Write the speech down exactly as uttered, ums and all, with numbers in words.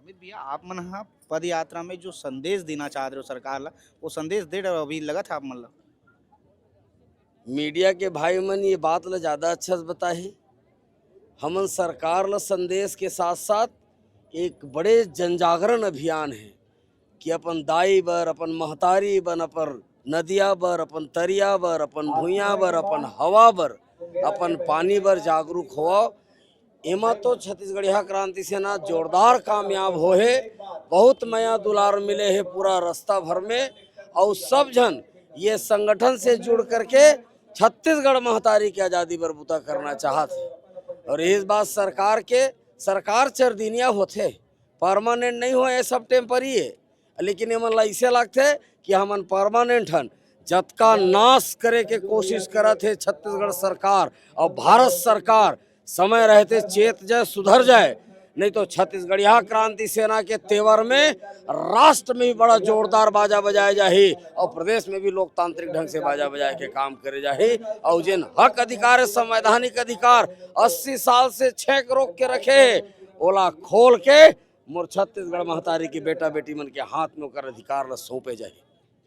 अमित भैया, आप मन ह पद यात्रा में जो संदेश देना चाहत रहे हो सरकार ला, वो संदेश दे डरो अभी लगत है आप मन ला? मीडिया के भाई मन ये बात ला ज्यादा अच्छा से बताही। हमन सरकार ला संदेश के साथ साथ एक बड़े जनजागरण अभियान है कि अपन दाई बर, अपन महतारी बर, अपन नदिया बर, अपन तरिया बर, अपन भुइयां बर, अपन हवा बर, अपन पानी बर जागरूक होवव। एमा तो छत्तीसगढ़िया क्रांति सेना जोरदार कामयाब हो हे, बहुत मया दुलार मिले हे पूरा रास्ता भर में। और सब झन ये संगठन से जुड़ करके छत्तीसगढ़ महतारी के आजादी बर बुता करना चाहत हे। और इस बात सरकार के, सरकार चरदिनिया होथे, परमानेंट नहीं हो, ये सब टेम्परी है। लेकिन एमन ला ऐसे लगथे कि हमन परमानेंट हन। जतका नाश करे के कोशिश करत हे छत्तीसगढ़ सरकार और भारत सरकार, समय रहते चेत जाए, सुधर जाए, नहीं तो छत्तीसगढ़िया क्रांति सेना के तेवर में राष्ट्र में भी बड़ा जोरदार बाजा बजाए जाही और प्रदेश में भी लोकतांत्रिक ढंग से बाजा बजाए के काम करे जाही। और जिन हक अधिकार है, संवैधानिक अधिकार अस्सी साल से छेक रोक के रखे हे, ओला खोल के मोर छत्तीसगढ़ महतारी के बेटा बेटी मन के हाथ में ओकर अधिकार ला सौंपे जाही।